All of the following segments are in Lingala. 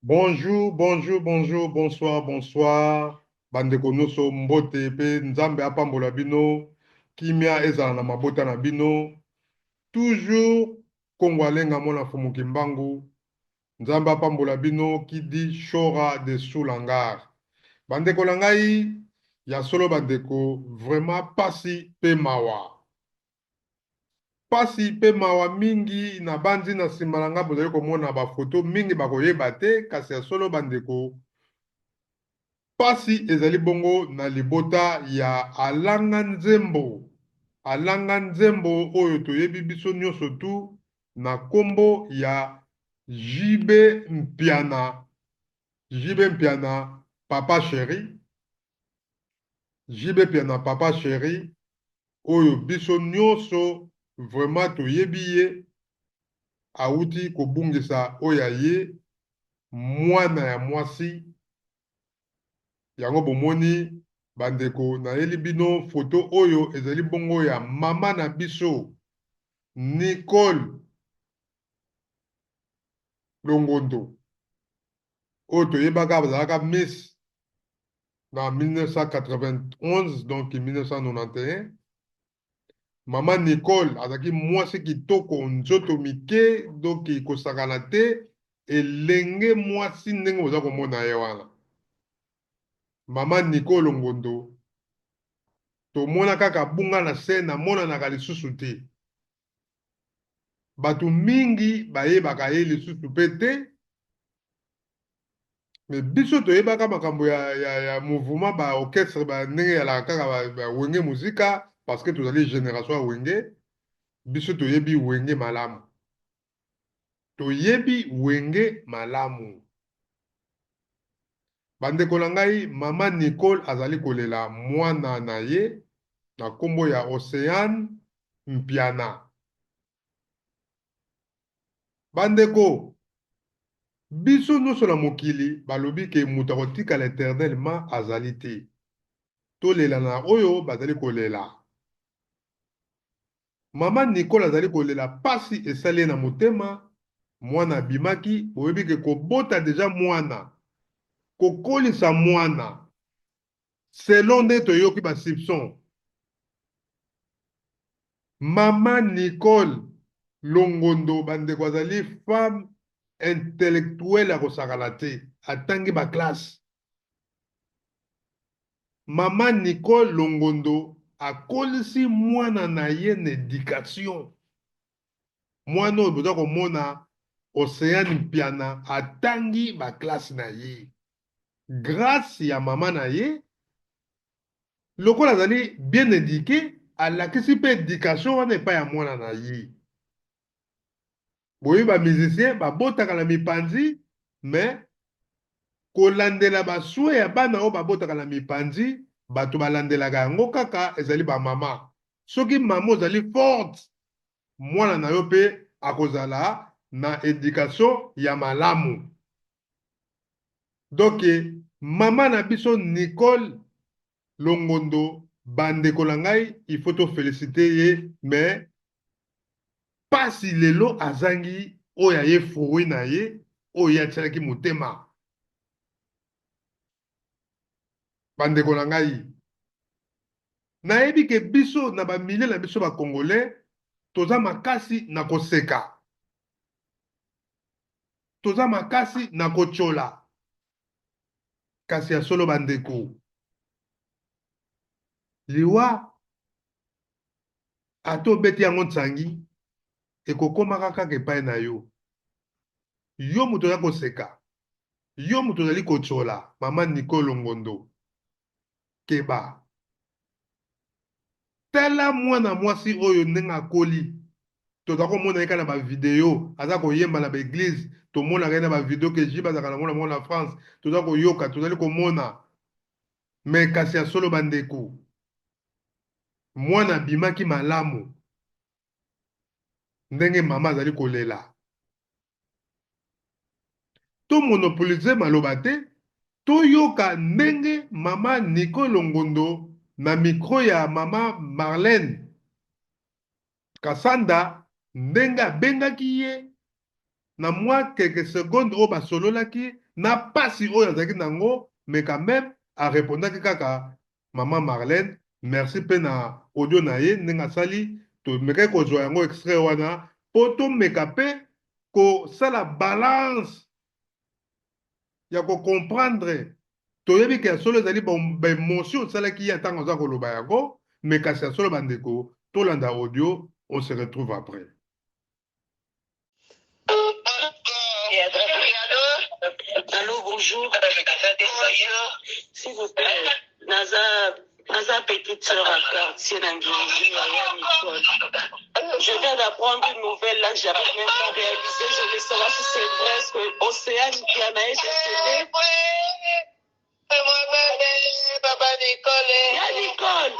Bonjour, bonjour, bonjour, bonsoir, bonsoir. Bandeko nyonso mbote pe Nzambe apambola bino, kimia ezala na mabota na bino. Toujours Kongo Alenga mwana Fumu Kimbangu. Nzambe apambola bino kidi Shora de Soulangar. Bandeko na ngai ya solo bandeko vraiment pasi pe mawa. Pasi pe mawa mingi nabanzi na sima na nga bozali komona ba photo mingi bakoyeba te kasi ya solo bandeko pasi ezali bongo na libota ya alanga nzembo alanga nzembo oyo toyebi biso nionso tout na kombo ya JB Mpiana JB Mpiana papa cheri JB Mpiana papa cheri oyo biso nionso vraiment toyebi ye awuti kobungisa oyo ya ye mwana ya mwasi yango bomoni ba ndeko nayeli bino photo oyo ezali bongo ya mama na biso Nicole Longondo oyo toyebaka azalaka miss na 1991 donc 1991 mama Nicole azalaki mwasi kitoko nzoto mike donc kosakana te elenge mwasi ndenge boza komona ye wana mama Nicole Longondo tomona kaka bunga na scène amonanaka lisusu te bato mingi bayebaka ye lisusu pe te Mais biso toyebaka makambo ya mouvement ba orchestre ba ndenge ezalaka kaka ba Wenge Musica parce que tozali generation ya Wenge biso toyebi Wenge malamu toyebi Wenge malamu bandeko na ngai mama Nicole azali kolela mwana na ye na kombo ya Oceane Mpiana. Bandeko, biso nionso na mokili balobi ke moto akotikala eternellement azali te. Tolela na oyo bazali kolela. Maman Nicole azali kolela pasi esali ye na motema, mwana abimaki, boyebi ke kobota dejà mwana, kokolisa mwana selon nde toyoki ba soupçons, Maman Nicole Longondo ba ndeko azali femme intellectuelle ya kosakana te, atangi ba classe. Maman Nicole Longondo akolisi mwana na ye na education. Mwana oyo boza komona Oceane Mpiana atangi ba classe na ye grace ya mama na ye. Lokola azali bien eduque, alakisi pe education wana epai ya mwana na ye. Boyebi ba musiciens babotaka na mipanzi mais kolandela ba soins ya bana oyo babotaka na mipanzi, bato balandelaka yango kaka ezali ba mama. Soki mama ozali forte, mwana na yo pe akozala na education ya malamu. Donc maman na biso Nicole Longondo ba ndeko na ngai il faut to feliciter ye mais pasi lelo azangi oyo ya ye fruit na ye oyo ye atielaki motema. Ba ndeko na ngai nayebi ke biso na ba milieu na biso ba congolais toza makasi na koseka. Toza makasi na kotyola. Kasi ya solo bandeko, liwa ata obeti yango nsangi, ekokomaka kaka epai na yo. Yo moto oza koseka, yo moto ozali kotyola mama Nicole Longondo, keba. Tala mwana mwasi oyo ndenge akoli, toza komona ye kaka na ba video, aza koyemba na ba eglise, tomonaka ye na ba video que JB azalaka na ngo na bango na France, toza koyoka, tozali komona. Mais kasi ya solo ba ndeko, mwana abimaki malamu ndenge mama azali kolela. To monopoliser maloba te, toyoka ndenge mama Nicole Longondo na micro ya mama Marlène Kasanda ndenge abengaki ye. Na mwa quelques secondes oyo basololaki, na pasi oyo azalaki na yango, mais quand meme a repondaki kaka maman Marlène, merci pe na audio na ye ndenge asali, tomekaki kozwa yango extrait wana po tomeka pe kosala balance ya ko comprendre. Toyebi ke ya solo ezali ba emotion esalaki ye ntango aza koloba yango, mais kasi ya solo bandeko, tolanda audio, on se retrouve après. Allô, bonjour. S'il vous plaît, naza, naza petite sœur à quartier Nangingi, Yaya Nicole. Je viens d'apprendre une nouvelle là, j'arrive même pas à réaliser. Je voulais savoir si c'est vrai, est-ce que Océane Piana est décédée? Papa Nicole. Ya Nicole,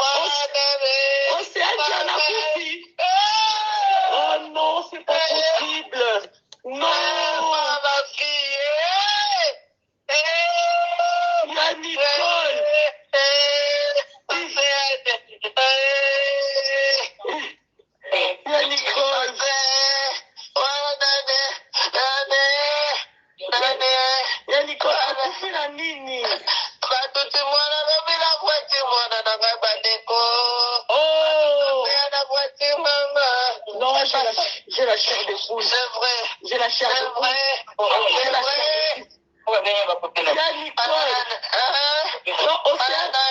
Océane Piana Koufi. Oh non, c'est pas possible. Non. Ma fille. Ya Nicole. Ya Nicole. Ya Nicole akufi na nini? Batuti mwana lobi na bwati mwana na ngai bandeko. Oh. Na bwati mama. Non, j'ai la chair de poule. C'est vrai. J'ai la chair de poule. C'est J'ai la vrai. chair de poule. Ya Nicole. Non, Océane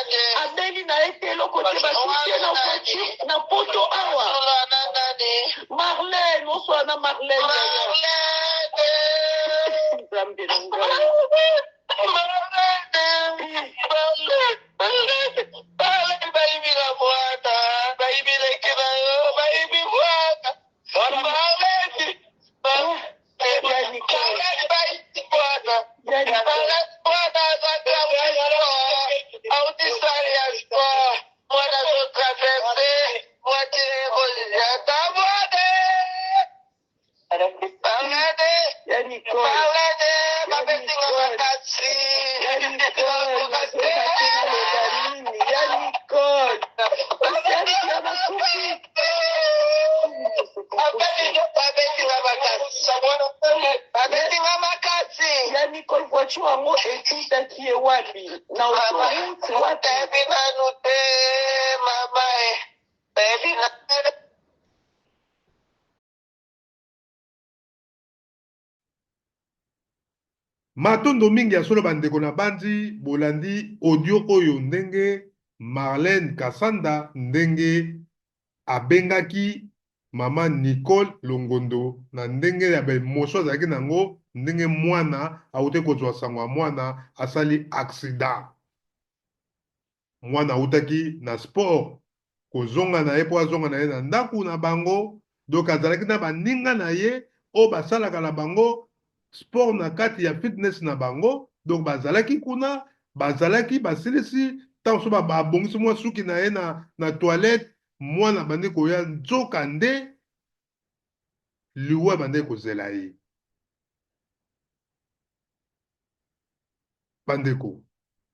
abeli na ye te eloko te, batuti ye na voiture na poto awa. Marlène, oswana na Marlène yaya. Nzambe na ngai. Ya Nicole. Ya Nicole. Ya Nicole. Ya Nicole, nazoyeba te naloba nini. Ya Nicole. Océane Piana akufi. Ya Nicole, voiture yango etutaki ye wapi? Na autoroute wapi? Matondo mingi ya solo bandeko na bandi bolandi audio oyo ndenge Marlène Kasanda ndenge abengaki mama Nicole Longondo na ndenge ya ba emotion azalaki nango ndenge mwana awuti kozwa sango ya mwana asali accident. Mwana awutaki na sport kozonga na ye mpo azonga na ye na ndako na bango, donc azalaki na baninga na ye oyo basalaka na bango sport na kati ya fitness na bango, donc bazalaki kuna, bazalaki basilisi ntango so babongisi mwa suki na ye na toilette, mwana abandi koya, nzoka nde liwa ebandaki kozela ye. Bandeko,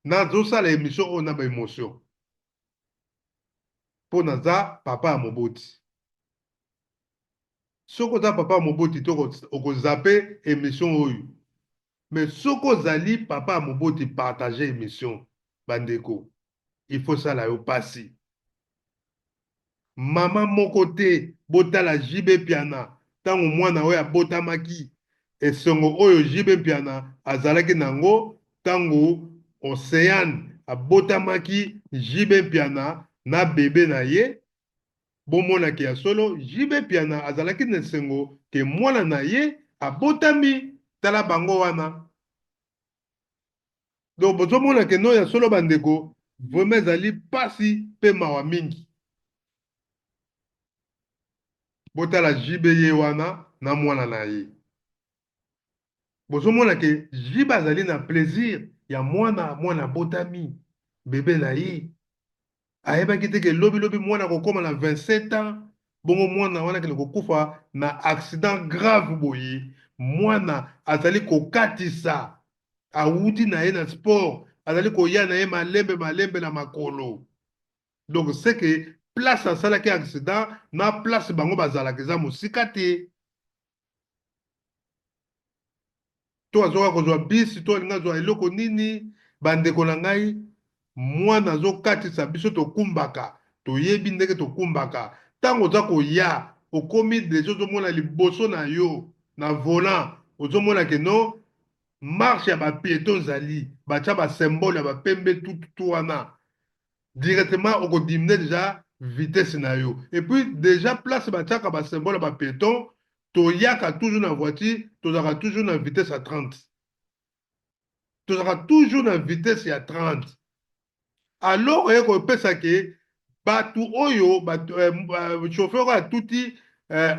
nazosala émission oyo na ba émotion mpo naza papa ya moboti. Soki oza papa ya moboti te, okozape émission oyo, mais soki ozali papa ya moboti, partage émission. Bandeko, il faut sala yo pasi. Mama moko te, botala JB Mpiana ntango mwana oyo abotamaki, esengo oyo JB Mpiana azalaki nango ntango Océane abotamaki, JB Mpiana na bebe na ye, bomonaki ya solo JB Mpiana azalaki na esengo ke mwana na ye abotami. Tala bango wana. Donc bozomona ke no ya solo bandeko, vraiment ezali pasi pe mawa mingi. Botala JB ye wana na mwana na ye. Bozomona ke JB azali na plaisir ya mwana, mwana abotami, bebe na ye. Ayebaki te ke lobi lobi mwana akokoma na 27 ans, bongo mwana wana akende kokufa na accident grave boye. Mwana azali kokatisa, awuti na ye na sport, azali koya na ye malembe malembe na makolo. Donc c'est que place asalaki accident na place bango bazalaka eza mosika te. To azoka kozwa bisi to alingi azwa eloko nini. Bandeko na ngai, mwana azokatisa, biso tokumbaka, toyebi ndenge tokumbaka. Ntango oza koya, okomi deja ozomona liboso na yo na volant, ozomona ke no marche ya ba piéton ezali, batya basymbole ya bapembe tututu wana, directement okodiminuer déjà vitesse na yo. Et puis déjà place batiaka basymbole ya bapiéton, toyaka toujours na voiture, tozalaka toujours na vitesse ya 30, tozalaka toujours na vitesse ya 30. Alors oye kopesa ke bato oyo bato, chauffeur oyo atuti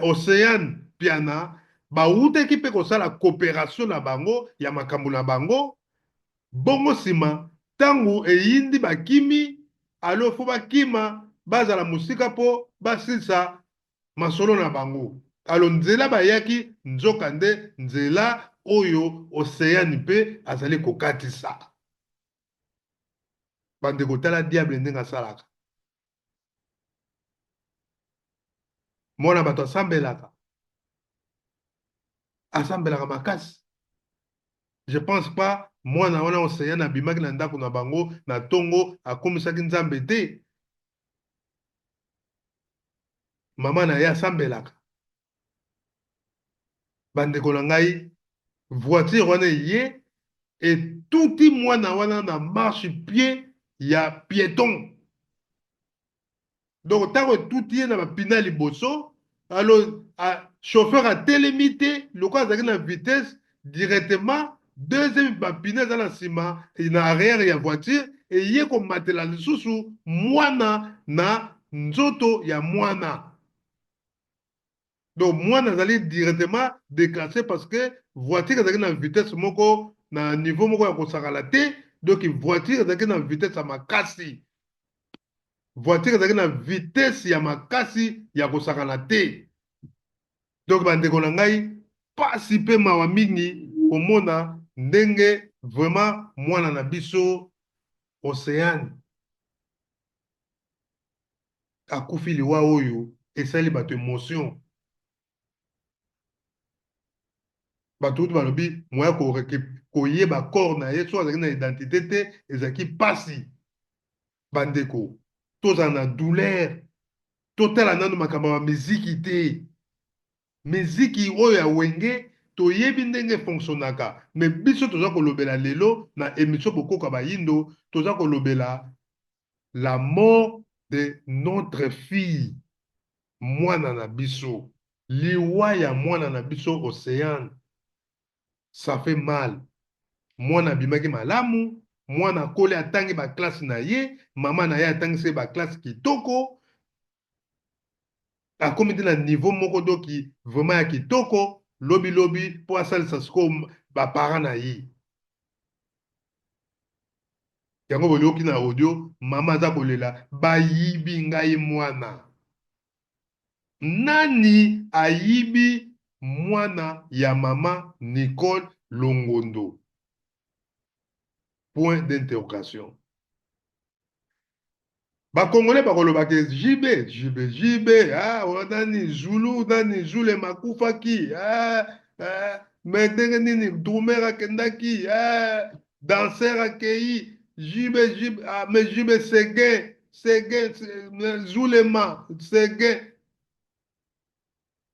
Océane Piana, bawutaki mpe kosala coopération na bango ya makambo na bango. Bongo nsima ntango eyindi, bakimi. Alors faut bakima, bazala mosika mpo basilisa masolo na bango. Alors nzela bayaki, nzoka nde nzela oyo Océane mpe azali kokatisa. Bandeko, tala diable ndenge asalaka. Mwana bato asambelaka, asambelaka makasi. Je pense pas mwana wana Océane abimaki na ndako na bango na ntongo akomisaki Nzambe te. Mama na ye asambelaka. Bandeko na ngai, voiture wana eye, etuti mwana wana na marche pied ya piéton. Donc ntango etuti ye na bapine ya liboso, alors chauffeur atelemi te lokola azalaki na vitesse. Directement deuxième bapine eza na nsima, na arrière ya voiture, eye komatela lisusu mwana na nzoto ya mwana. Donc mwana azali directement déclenché parce que voiture ezalaki na vitesse moko, na niveau moko ya kosakala te. Donc voiture ezalaki na vitesse ya makasi, voiture ezalaki na vitesse ya makasi ya kosakana te. Donc bandeko na ngai, pasi mpe mawa mingi komona ndenge vraiment mwana na biso Océane akufi liwa oyo esali bato émotion. Bato kutu balobi moya koyeba corps na ye so azalaki na identité te, ezalaki mpasi. Bandeko, tozala na douleur, totala nanu makambo ya miziki te. Miziki oyo ya Wenge, toyebi ndenge efonctionnaka, mais biso toza kolobela lelo na émission Bokoka Bayindo, toza kolobela la mort de notre fille, mwana na biso, liwa ya mwana na biso Océane. Ça fait mal. Mwana abimaki malamu, mwana akoli, atangi baclasse na ye, mama na ye atangisi ye baclasse kitoko, akomi te na niveau moko doki vraiment ya kitoko lobilobi mpo asalisa sikoyo baparent na ye. Yango boyoki na audio, mama aza kolela: "Bayibi ngai mwana." Nani ayibi mwana ya mama Nicole Longondo? Point d'interrogation. Bakongole bakolobaka JB, JB, JB, ah, nani Zulu, nani Zulema akufaki, ah, ah, mais ndenge nini drummer akendaki, ah, danseur akei, JB, JB, ah, mais JB Seguin, Seguin, Zulema Seguin.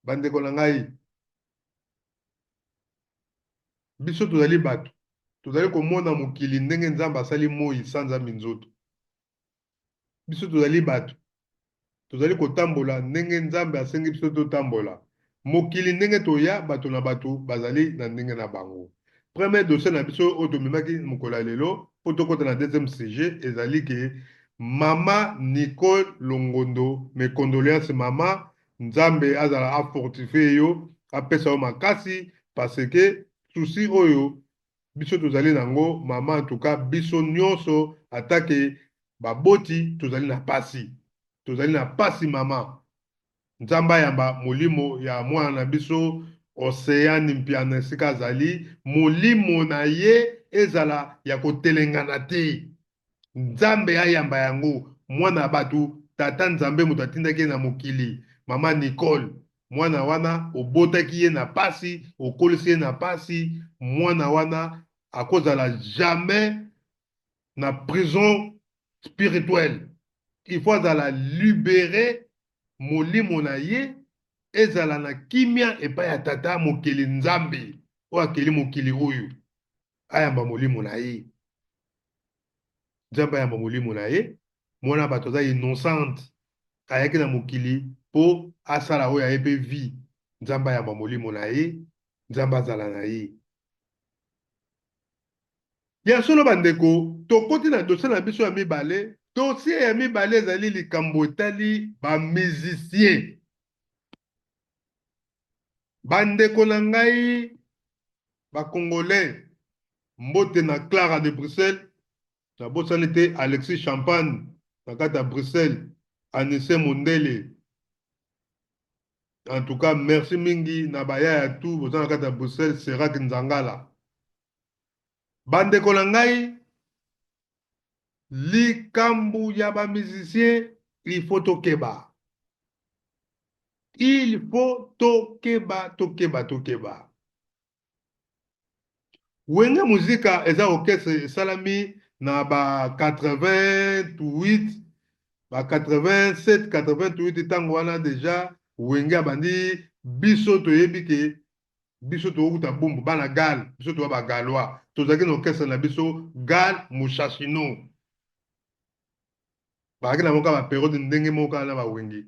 Bandeko na ngai, biso tozali bato, tozali komona mokili ndenge Nzambe asali moi, sanza, minzoto. Biso tozali bato, tozali kotambola ndenge Nzambe asengi biso totambola. Mokili ndenge toya, bato na bato bazali na ndenge na bango. Premier dossier na biso oyo tomemaki mokolo ya lelo mpo tokɔta na deuxième sujet ezali ke mama Nicole Longondo, mes condoléances mama. Nzambe azala afortifie yo, apesa yo makasi, parce que souci oyo biso tozali nango, mama, en tout cas biso nyonso atake baboti tozali na pasi, tozali na pasi mama. Nzambe ayamba molimo ya mwana na biso Océane Mpiana esika azali, molimo na ye ezala ya kotelengana te. Nzambe ayamba yango. Mwana ya bato, tata Nzambe moto atindaki ye na mokili. Mama Nicole. Mwana wana obotaki ye na pasi, okolisi ye na pasi, mwana wana akozala jamais na prison spirituelle. Il faut azala libere, molimo na ye ezala na kimia epai ya Tata mokeli Nzambe oyo akeli mokili oyo, ayamba molimo na ye. Nzambe ayamba molimo na ye. Mwana bato aza innocente, ayaki na mokili po asala oyo aye pe vie. Nzambe ayamba molimo na ye, Nzambe azala na ye. Ya solo bandeko, tokoti na dossier na biso ya mibale. Dossier ya mibale ezali likambo etali ba musiciens. Bandeko na ngai ba congolais, mbote na Clara de Bruxelles, nabosani te Alexis Champagne na kati ya Bruxelles, Anise Mondele. En tout cas, merci mingi na bayaya tout boza na kati ya Bruxelles, Serac Nzangala. Bandeko na ngai, likambo ya ba musiciens, il faut tokeba. Il faut tokeba, tokeba, tokeba. Wenge Musica eza orchestre esalami na ba 88, ba 87, 88 tango wana dejà Wenge abandi. Biso toyebi ke biso tokokuta Bumbu, bana Gal, biso toza ba Galois, tozalaki na orchestre na biso Gal Mushashino. Bazalaki na moko ba periode ndenge moko kaka na ba Wenge.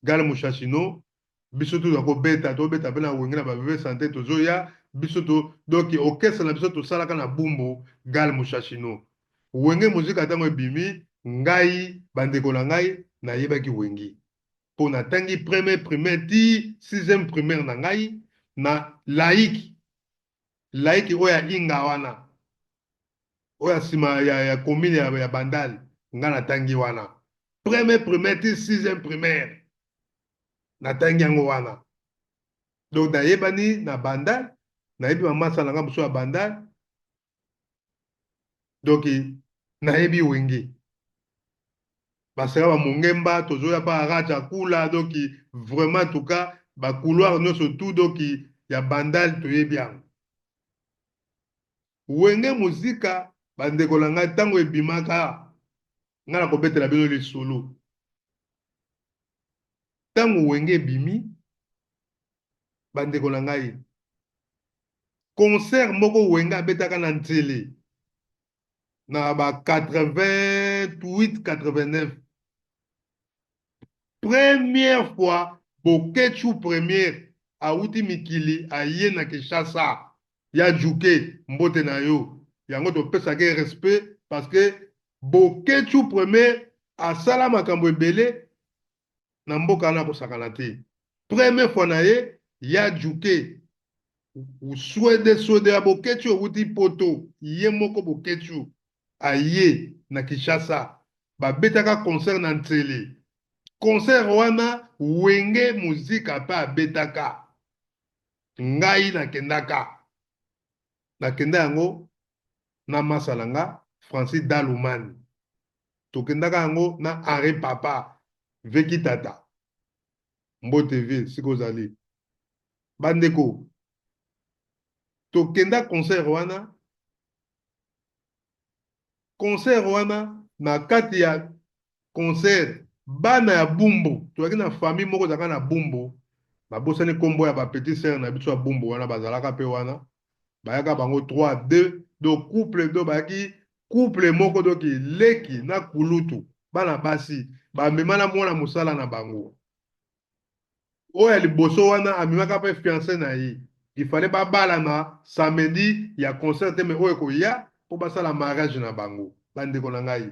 Gal Mushashino, biso toza kobeta, tobeta pe na Wenge na ba VV Santé, tozoya biso to donc orchestre na biso tosalaka na Bumbu, Gal Mushashino. Wenge Musica ntango ebimi, ngai bandeko na ngai nayebaki Wenge po natangi premier primaire ti sixième primaire na ngai na laïque, laïque oyo ya Inga wana, oyo ya nsima ya commune ya Bandal. Ngai natangi wana premier primaire ti sixième primaire, natangi yango wana. Donc nayebani na Bandal, nayebi mamasa na ngai mosusu ya Bandal, donc nayebi Wenge baseka bamongemba, tozoya pa Raja Kula. Donc vraiment, en tout cas ba couloir nyonso tout donc ya Bandal toyebi yango. Wenge Musica, bandeko na ngai, ntango ebimaka, ngai nakobetela bino lisolo. Ntango Wenge ebimi, bandeko na ngai, concert moko Wenge abetaka na Ntsele na ba 88 89, première fois Boketshu première awuti mikili aye na Kinshasa. Ya Juke, mbote na yo. Yango topesaka ye respect parce que Boketshu premier asala makambo ebele na mboka wana, kosakana te. Première fois na ye ya Juke, swede swede ya Boketshu ewuti Poto, ye moko Boketshu aye na Kinshasa, babetaka concert na Ntsele. Concert wana Wenge Musica mpe abetaka. Ngai nakendaka, nakenda yango na masa na nga Francis Dalumani, tokendaka yango na Henri Papa Veki Tata. Mbote vie sika ozali. Bandeko, tokenda concert wana. Concert wana, na kati ya concert, bana ya Bumbu, tozalaki na famille moko ezalaka na Bumbu, babosani nkombo ya ba petit sœur na biso ya Bumbu wana, bazalaka mpe wana, bayaka bango 3 2, donc couple, donc bayaki couple moko, donc leki na kulutu, bana basi bamema na mwana mosala na bango. Oyo ya liboso wana amemaka mpe fiancé na ye. Il fallait babalana samedi ya concert te, mais oyo ekoya mpo basala mariage na bango. Bandeko na ngai,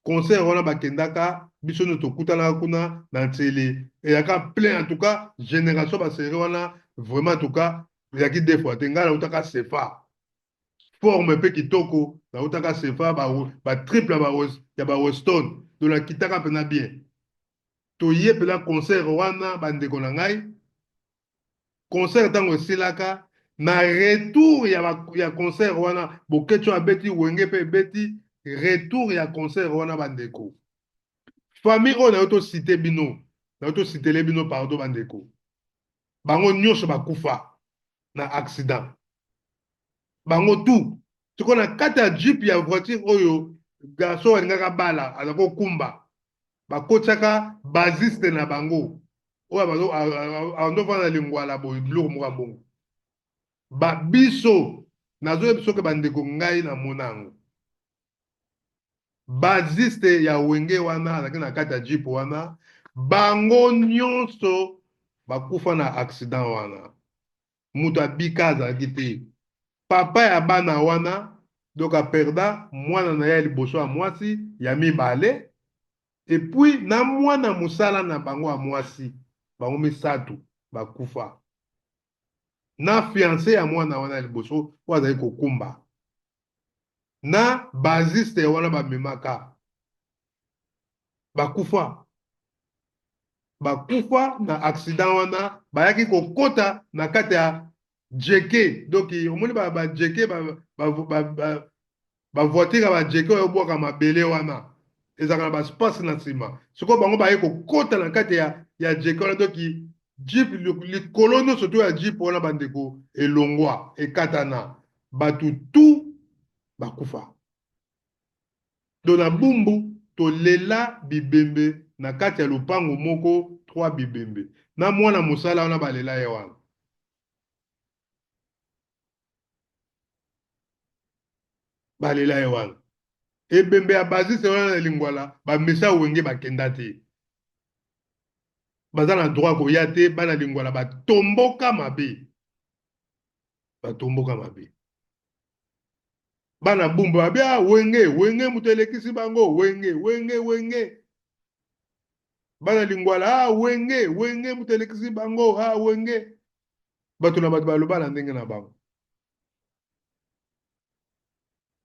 concert wana bakendaka, biso nyonso tokutanaka kuna na Ntsele, eyaka plein. En tout cas génération basérie wana, vraiment, en tout cas ezalaki deux fois te. Ngai nautaka Sefa, forme mpe kitoko, nautaka Sefa, batriple ya baweston, donc nakitaka mpena bien. Toye mpena concert wana, bandeko na ngai. Concert ntango esilaka, na retour ya concert wana, Boketshu abeti, Wenge mpe ebeti. Retour ya concert wana, bandeko, famille oyo na yo tociter bino. Nayo tositele bino pardon bandeko. Bango nyonso bakufa na accident. Bango tout. Sikoyo na kati ya jeep ya voiture oyo garçon alingaka bala aza kokumba bakotiaka basiste na bango oyo andofanda na lingwala boye biloko moko ya bongo. Ba biso nazoyebi soki bandeko ngai namona yango. Basiste ya Wenge wana azalaki na kati ya jeep wana, bango nyonso bakufa na accident wana. Moto abika azalaki te. Papa ya bana wana donc aperda mwana na ye ya liboso ya mwasi, ya mibale et puis na mwana mosala na bango ya mwasi, bango misato bakufa. Na fiance ya mwana wana ya liboso oyo azali kokumba. Na basiste wana bamemaka bakufa bakufa na accident wana bayaki kokota na kati ya jeke donc omoni ba, ba jeke ba, ba, ba, ba, ba voiture ya ba jeke oyo ebwaka mabele wana ezalaka na baspace na nsima sikoyo bango baye kokota na kati ya, ya jeke wana donc jeep likolo nyonso to ya jeep wana bandeko elongwa ekatana bato tout bakufa. Donc na Bumbu tolela bibembe na kati ya lopango moko trois bibembe na mwana mosala wana balela ye wana. Balela ye wana. Ebembe ya basiste wana na Lingwala ba mesa wenge bakenda te. Baza na droit koya te bana Lingwala batomboka mabe. Batomboka mabe. Bana Bumbu babi ah, wenge wenge moto elekisi bango wenge wenge wenge. Bana Lingwala ah, wenge wenge moto elekisi bango ah, wenge. Bato na bato baloba na ndenge na bango.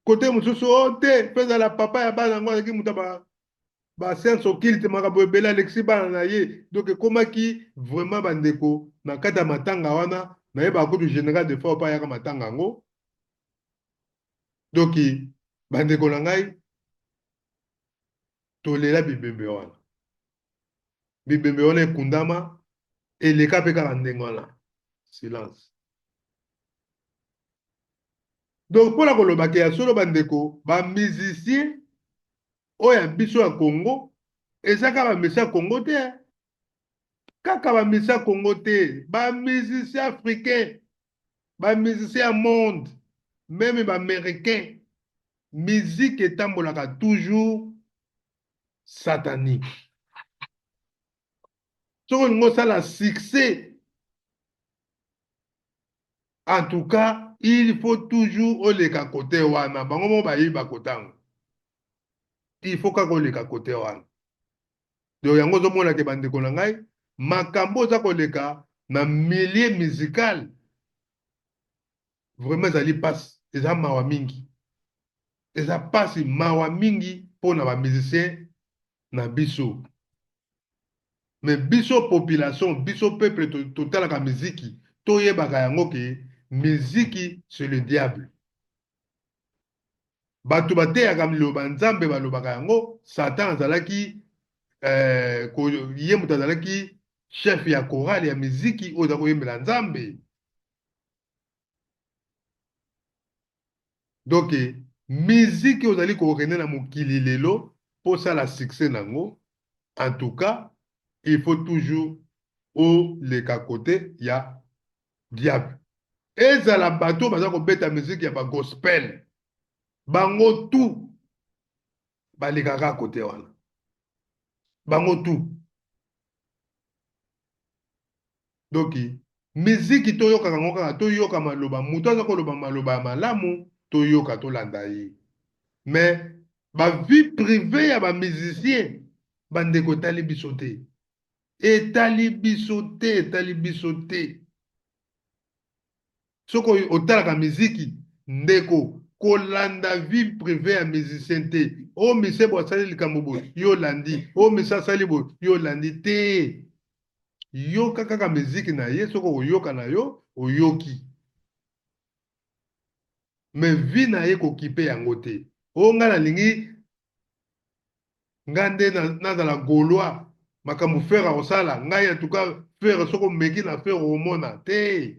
Kote mosusu o oh, te mpe ezala papa ya bana yango azalaki moto ya ba ba science occulte makambo ebele alekisi bana na ye donc ekomaki vraiment bandeko na kati ya matanga wana nayebaka kutu général de fois mpe ayaka matanga yango donc bandeko na ngai tolela bibembe wana bibembe wana ekundama eleka mpe kaka ndenge wana silence donc mpo na koloba ke ya solo bandeko ba musicien oyo ya biso ya Congo eza kaka ba musicien ya Congo te kaka ba musicien ya Congo te ba musicien africain ba musicien ya monde meme ba américain musique etambolaka toujours satanique soki olingi osala succès en tout cas il faut toujours oleka kote wana bango moko bayebi bakotango il faut kaka oleka kote wana donc yango ozomona ke bandeko na ngai makambo oza koleka na milieu musical vraiment ezali mpasi eza mawa mingi eza mpasi mawa mingi mpona ba musicien na biso mais biso population biso peuple totalaka miziki toyebaka yango ke miziki c'est le diable bato bateyaka liloba nzambe balobaka yango satan azalaki eh, ye moto azalaki chef ya chorale ya miziki oyo eza koyembela nzambe donc miziki ozali korene na mokili lelo mpo osala succès nango en tout cas il faut toujours oleka kote ya diable ezala bato baza kobeta miziki ya bagospel bango tout balekaka kote wana bango tout donc miziki toyokaka yango kaka toyoka maloba moto aza koloba maloba ya malamu toyoka tolanda ye mais ba vie privée ya bamusicien bandeko etali biso te etali biso te etali biso te soki otalaka miziki ndeko kolanda vie privée ya musicien te o musicien boye asali likambo boye yo olandi o musicien asali boye yo olandi te yoka kaka miziki na ye soki okoyoka na yo oyoki mais vie na ye kokipe yango te o ngai nalingi nga nde nazala gaulois. Makambo Ferre akosala ngai en tout cas Ferre soki omeki na Ferre okomona te.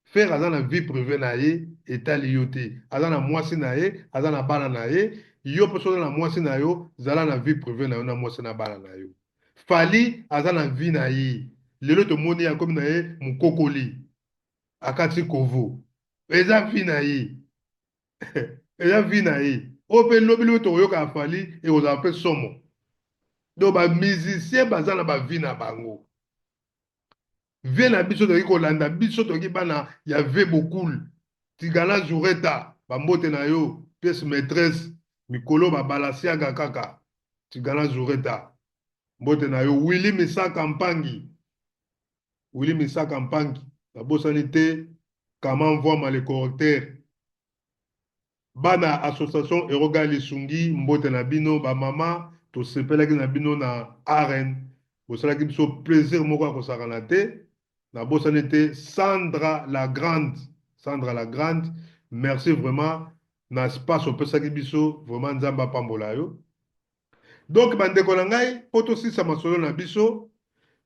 Ferre aza na vie privee na ye etali yo te. Aza na mwasi na ye, aza na bana na ye. Yo pe soki oza na mwasi na yo, zala na vie privee na yo na mwasi na bana na yo. Fally aza na vie na ye. Lelo tomoni ye akomi na ye mukokoli. Akati kovo. Eza vie na ye. Eza vie na ye. Oyo pe lobi lobi tokoyoka ya Fally ekozala pe somo. Donc ba musiciens baza na ba vie na bango. Vie na biso tokoki kolanda biso tokoki bana ya vie bokul. Tigana Zureta ba mbote na yo pièce maitresse mikolo ba balasiaga kaka. Tigana Zureta mbote na yo Willy Misaka Mpangi. Willy Misaka Mpangi nabosani te Kama Mvuama le correcteur. Bana association Eroga Lisungi mbote na bino ba mama tosepelaki na bino na arène bosalaki biso plaisir moko ya kosakana te nabosani te Sandra la grande Sandra la grande merci vraiment na espace opesaki biso vraiment Nzambe apambola yo. Donc ba ndeko na ngai po tosilisa masolo na biso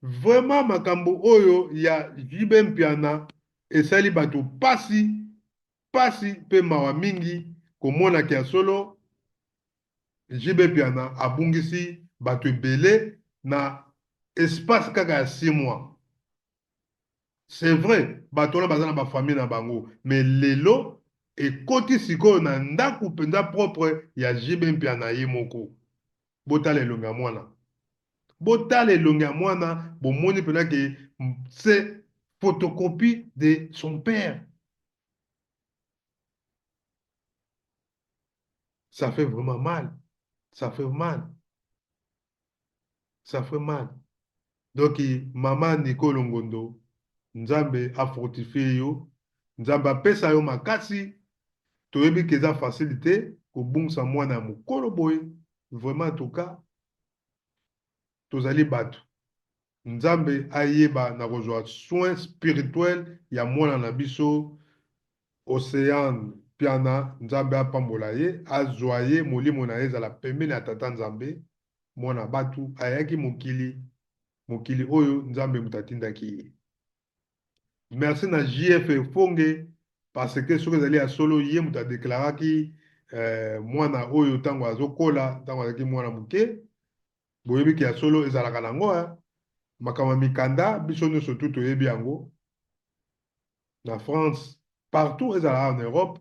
vraiment makambo oyo ya JB Mpiana esali bato pasi pasi pe mawa mingi komona ke ya solo JB Mpiana abungisi bato ebele na espace kaka ya 6 mois. C'est vrai bato wana baza na ba famille na bango mais lelo ekoti sikoyo na ndaku penza propre ya JB Mpiana ye moko. Botala elongi ya mwana. Botala elongi ya mwana bomoni penza ke c'est photocopie de son père. Ça fait vraiment mal. Ça fait mal. Ça fait mal. Donc maman Nicole Ngondo, Nzambe a fortifier yo, Nzambe apesa yo makasi, toyebi ke eza facile te kobungisa mwana ya mokolo boye, vraiment en tout cas tozali batu. Nzambe ayeba na kozwa soin spirituel ya mwana na biso Ocean Mpiana, Nzambe apambola ye, azwa ye molimo na ye ezala pembeni ya Tata Nzambe. Mwana batu ayaki mokili, mokili oyo Nzambe moto atindaki ye. Merci na JF Efonge parce que soki ezali ya solo ye moto a declaraki eh, mwana oyo ntango azokola, ntango azalaki mwana moke, boyebi ke ya solo ezalaka nango eh. Makambo ya mikanda biso nyonso tu toyebi yango na France partout ezala awa na Europe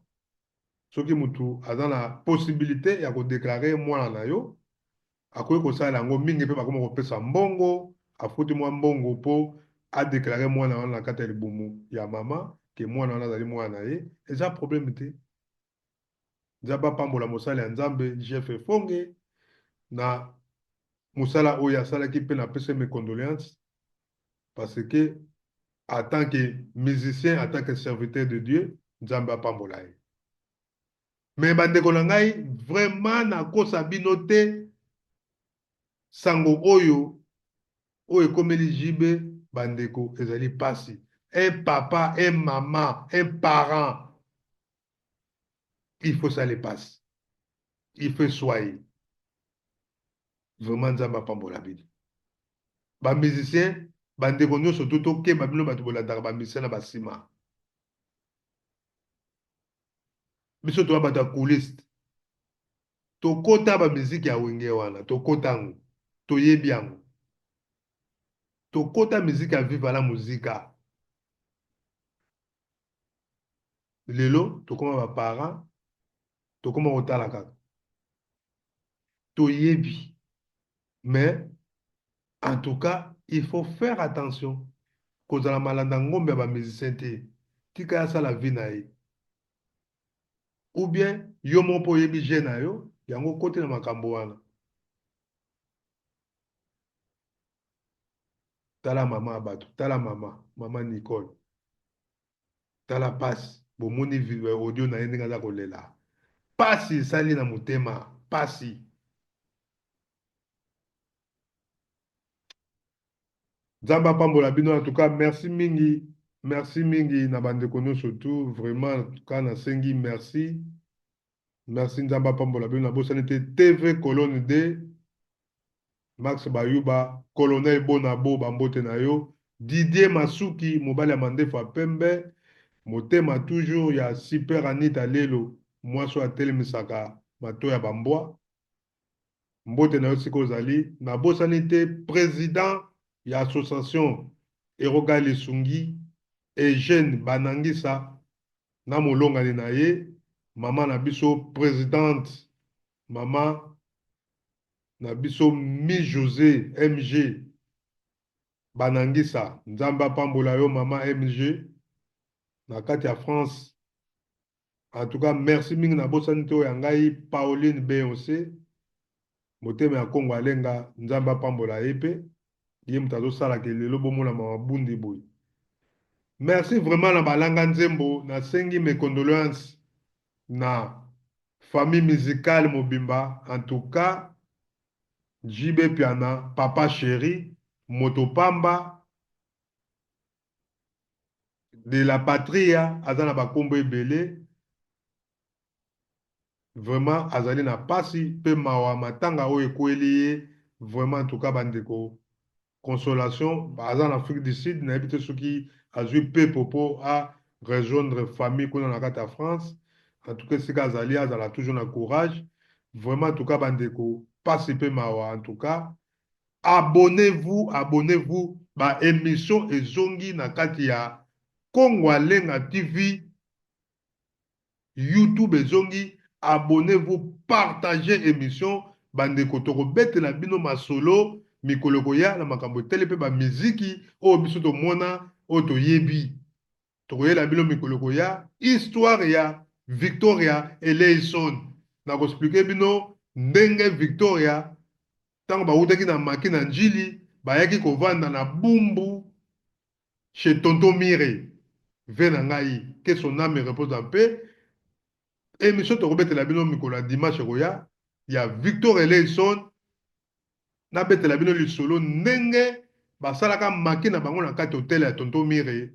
soki mutu aza na possibilite ya ko declarer mwana na yo akoki kosala yango mingi pe bakoma kopesa mbongo afuti mwa mbongo po a declarer mwana wana na kati ya libumu ya mama ke mwana wana azali mwana na ye eza problème te. Nzambe apambola mosali ya Nzambe Jeff Efonge na mosala oyo asalaki mpe napesi ye mes condoléances parce que en tant que musicien, en tant que serviteur de Dieu, Nzambe apambola ye. Mais bandeko na ngai, vraiment nakosa bino te, sango oyo oyo ekomeli JB bandeko ezali pasi. Un papa, un maman, un parent il faut ça les passe il faut soye vraiment nzambe apambola bino ba musicien bandeko nyonso to tokeba bino bato bolandaka ba musicien na basima biso toya bato ya couliste tokota ba miziki ya wenge wana tokota yango toyebi yango tokota miziki ya viva la muzika Lelo tokoma ba parents, tokoma kotala kaka. Toyebi. Mais en tout cas, il faut faire attention. Kozala malanda ngombe ya ba musiciens te. Tika ye asala vie na ye. Ou bien yo moko pe oyebi jeu na yo, yango okoti na makambo wana. Tala mama ya bato, tala mama, mama Nicole. Tala pasi, bomoni audio na ye ndenge aza kolela. Pasi esali na motema, pasi. Nzambe apambola bino en tout cas, merci mingi, merci mingi na bandeko nyonso tout, vraiment en tout cas nasengi merci. Merci Nzambe apambola bino, nabosani te TV Colonne D. Max Bayuba, Colonel Bonabo, bambote na yo, Didier Masuki, mobali ya mandefu ya pembe, motema toujours ya Super Anita Lelo, mwasi oyo atelemisaka mato ya bambwa. Mbote na yo sika ozali. Nabosani te president ya association Eroga Lisungi, Eugène Banangisa, na molongani na ye, mama na biso presidente, mama na biso Mi Jose MG Banangisa. Nzambe apambola yo mama MG na kati ya France. En tout cas, merci mingi. Nabosani te oyo ya ngai Pauline Beyoncé, motema ya Kongo alenga. Nzambe apambola ye mpe ye moto azosalaka lelo bomona mama bundi boye. Merci vraiment na balanga nzembo. Nasengi mes condoléances na famille musicale mobimba. En tout cas, JB Piana, papa chéri, moto pamba de la patria, aza na bakombo ebele. Vraiment azali na pasi mpe mawa, matanga oyo ekweli ye. Vraiment, en tout cas, bandeko, consolation. Aza na Afrique du Sud, nayebi te soki azwi pepo mpo a rejoindre famille kuna na kati ya France. En tout cas, esika azali, azala toujours na courage. Vraiment, en tout cas, bandeko, pasi mpe mawa. En tout cas, abonnez-vous, abonnez-vous. Baémission ezongi na kati ya Kongo Alenga TV YouTube, ezongi. Abonnez-vous, partagez émission. Bandeko, tokobetela bino masolo mikolo koya na makambo etali mpe bamiziki oyo biso tomona, oyo toyebi. Tokoyela bino mikolo koya histoire ya Victoria Eleison. Nakoexpliquer bino ndenge Victoria, ntango bawutaki na maki na Njili, bayaki kovanda na Bumbu chez tonton Mire, ve na ngai, que son âme repose en paix. Émission tokobetela bino mikolo ya dimanche ekoya ya Victor Eleison. Nabetela bino lisolo ndenge basalaka maki na bango na kati hotel ya tonton Mire,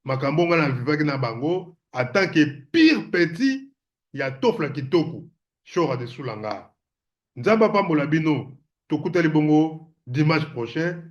makambo ngai navivaki na bango en tant que pire petit ya Tofla Kitoko Shora de Sulanga. Nzambe apambola bino. Tokutali bongo dimanche prochain.